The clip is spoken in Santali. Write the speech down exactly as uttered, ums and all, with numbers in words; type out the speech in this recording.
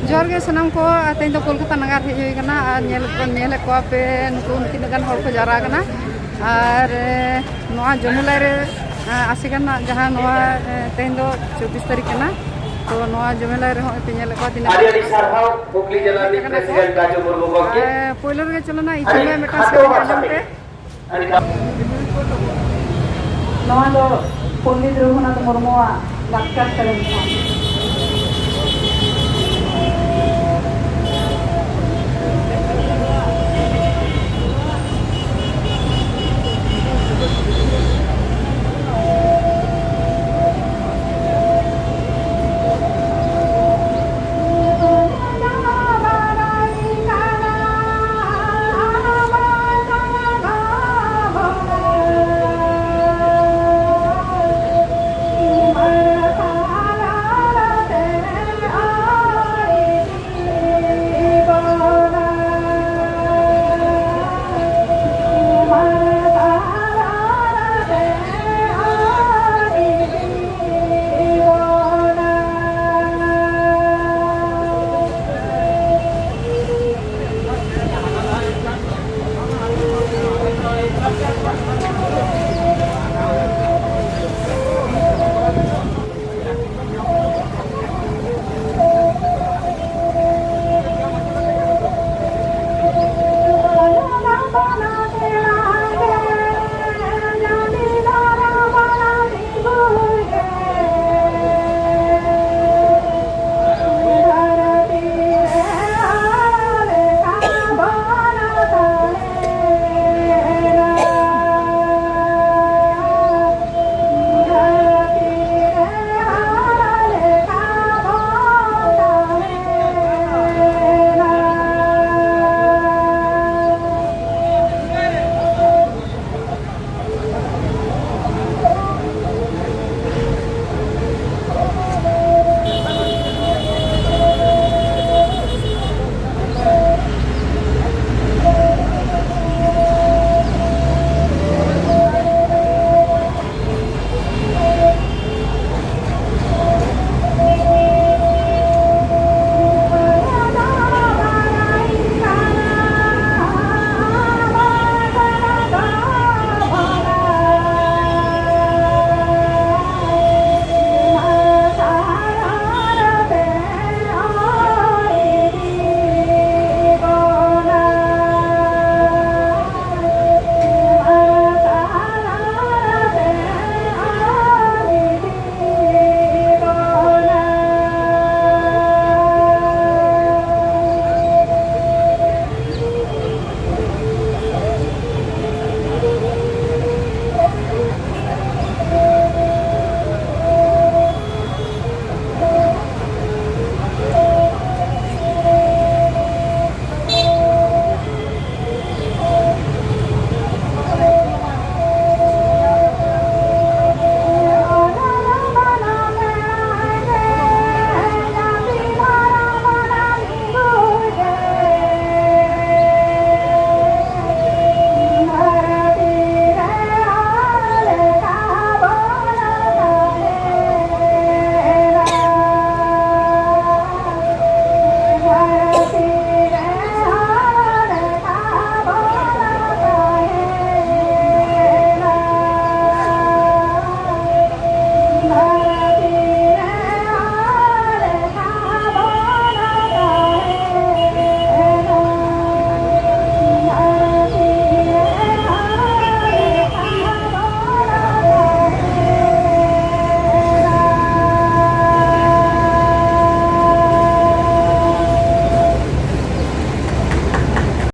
ᱡᱚᱦᱟᱨ ᱜᱮ ᱥᱟᱱᱟᱢ ᱠᱚ᱾ ᱟᱨ ᱛᱮᱦᱮᱧ ᱫᱚ ᱠᱳᱞᱠᱟᱛᱟ ᱱᱟᱜᱟᱨ ᱦᱮᱡ ᱦᱩᱭ ᱟᱠᱟᱱᱟ᱾ ᱟᱨ ᱧᱮᱞ, ᱧᱮᱞᱮᱫ ᱠᱚᱣᱟ ᱯᱮ ᱱᱩᱠᱩ ᱛᱤᱱᱟᱹᱜ ᱜᱟᱱ ᱦᱚᱲ ᱠᱚ ᱡᱟᱣᱨᱟ ᱟᱠᱟᱱᱟ᱾ ᱟᱨ, ᱮ, ᱱᱚᱣᱟ ᱡᱚᱢᱮᱞᱟᱭ ᱨᱮ, ᱮ, ᱟᱥᱮ ᱜᱟᱱ ᱡᱟᱦᱟᱸ ᱱᱚᱣᱟ, ᱮ, ᱛᱮᱦᱮᱧ ᱫᱚ ᱪᱚᱵᱵᱤᱥ ᱛᱟᱹᱨᱤᱠᱷ ᱠᱟᱱᱟ᱾ ᱛᱚ ᱱᱚᱣᱟ ᱡᱚᱢᱮᱞᱟᱭ ᱨᱮᱦᱚᱸ ᱯᱮ ᱧᱮᱞᱮᱫ ᱠᱚᱣᱟ ᱛᱤᱱᱟᱹᱜ ᱟᱹᱰᱤ ᱟᱹᱰᱤ ᱜᱟᱱ ᱥᱟᱨᱦᱟᱣ ᱦᱩᱜᱽᱞᱤ ᱡᱮᱞᱟ ᱨᱤᱱᱤᱡ ᱦᱮᱡ ᱟᱠᱟᱱᱟ ᱠᱚ᱾ ᱯᱨᱮᱥᱤᱰᱮᱱᱴ ᱠᱟᱡᱩ ᱢᱩᱨᱢᱩ ᱜᱚᱢᱠᱮ᱾ ᱮ, ᱯᱳᱭᱞᱳ ᱨᱮᱜᱮ ᱪᱚᱞᱚ ᱱᱟ ᱤᱧ ᱟᱹᱰᱤ ᱦᱚᱸ ᱢᱤᱫᱴᱟᱝ ᱥᱮᱨᱮᱧ ᱟᱸᱡᱚᱢ ᱯᱮ᱾ ᱱᱚᱣᱟ ᱫᱚ ᱯᱚᱱᱰᱤᱛ ᱨᱚᱜᱷᱩᱱᱟᱛᱷ ᱢᱩᱨᱢᱩᱣᱟᱜ ᱞᱟᱠᱪᱟᱨ ᱥᱮᱨᱮᱧ ᱠᱟᱱᱟ᱾